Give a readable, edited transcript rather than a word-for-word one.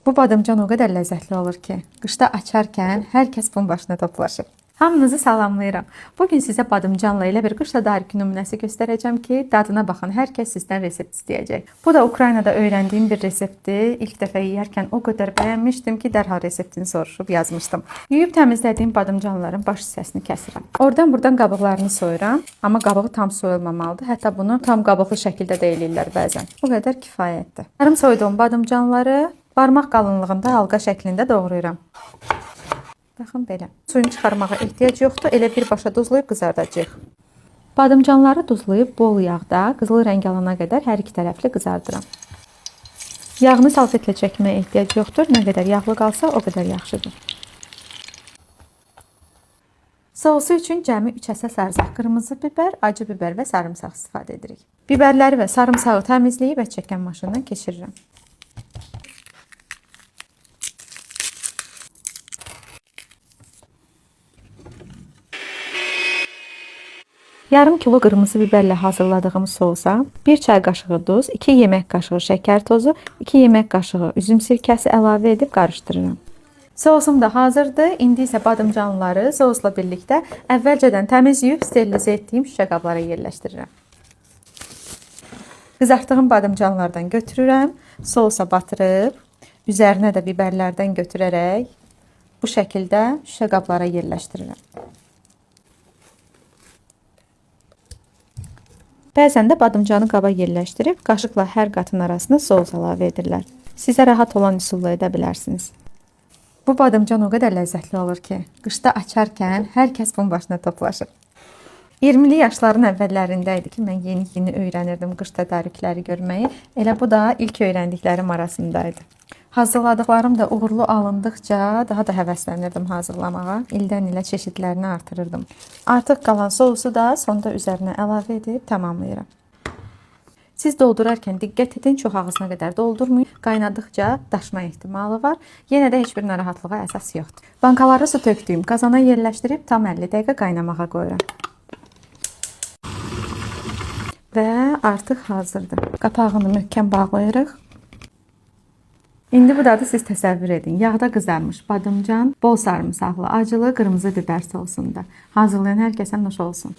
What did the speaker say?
Bu badımcan o qədər ləzzətli olur ki, qışda açarkən hər kəs bunun başına toplaşır. Hamınızı salamlayıram. Bugün sizə badımcanla elə bir qış tədarükü nümunəsi göstərəcəm ki, dadına baxan hər kəs sizdən resept istəyəcək. Bu da Ukraynada öyrəndiyim bir reseptdir. İlk dəfə yeyərkən o qədər bəyənmişdim ki, dərhal reseptini soruşub yazmışdım. Yuyub təmizlədiyim badımcanların baş hissəsini kəsirəm. Oradan buradan qabıqlarını soyuram, amma qabığı tam soyulmamalıdır. Hətta bunu tam qabıqlı şəkildə də eləyirlər bəzən. Bu qədər kifayətdir. Yarım soyduğum badımcanları barmaq qalınlığında halqa şəklində doğrayıram. Baxın belə. Suyunu çıxarmağa ehtiyac yoxdur. Elə birbaşa duzlayıb qızardacağıq. Badımcanları duzlayıb bol yağda qızılı rəng alana qədər hər iki tərəfli qızardıram. Yağını salfetlə çəkməyə ehtiyac yoxdur. Nə qədər yağlı qalsa o qədər yaxşıdır. Sousu üçün cəmi 3 əsas ərzaq: qırmızı biber, acı biber və sarımsaq istifadə edirik. Biberləri və sarımsağı təmizləyib ət çəkən maşından keçirirəm. Yarım kilo qırmızı biberlə hazırladığım sousa 1 çay qaşığı duz, 2 yemək qaşığı şəkər tozu, 2 yemək qaşığı üzüm sirkəsi əlavə edib qarışdırıram. Sousum da hazırdır. İndi isə badımcanları sousla birlikdə əvvəlcədən təmiz yuyub sterilizə etdiyim şüşə qablara yerləşdirirəm. Qızartdığım badımcanlardan götürürəm, sousa batırıb, üzərinə də biberlərdən götürərək bu şəkildə şüşə qablara yerləşdirirəm. Bəzən də badımcanı qaba yerləşdirib qaşıqla hər qatın arasına sous əlavə edirlər. Sizə rahat olan üsulla edə bilərsiniz. Bu badımcan o qədər ləzzətli olur ki, qışda açarkən hər kəs bunun başına toplaşır. 20-li yaşların əvvəllərində idi ki, mən yeni-yeni öyrənirdim qış tədarükləri görməyi. Elə bu da ilk öyrəndiklərim arasındaydı. Hazırladıqlarım da uğurlu alındıqca daha da həvəslənirdim hazırlamağa. İldən ilə çeşidlərini artırırdım. Artıq qalan sousu da sonda üzərinə əlavə edib tamamlayıram. Siz doldurarkən diqqət edin, çox ağzına qədər doldurmayın. Qaynadıqca daşma ehtimalı var. Yenə də heç bir narahatlığa əsas yoxdur. Bankaları su tökdüyüm qazana yerləşdirib tam 50 dəqiqə qaynamağa qoyuram. Və artıq hazırdır. Qapağını möhkəm bağlayırıq. İndi bu dadı siz təsəvvür edin. Yağda qızarmış badımcan, bol sarımsaqlı, acılı qırmızı biber sousunda. Hazırlayan hər kəsə nuş olsun.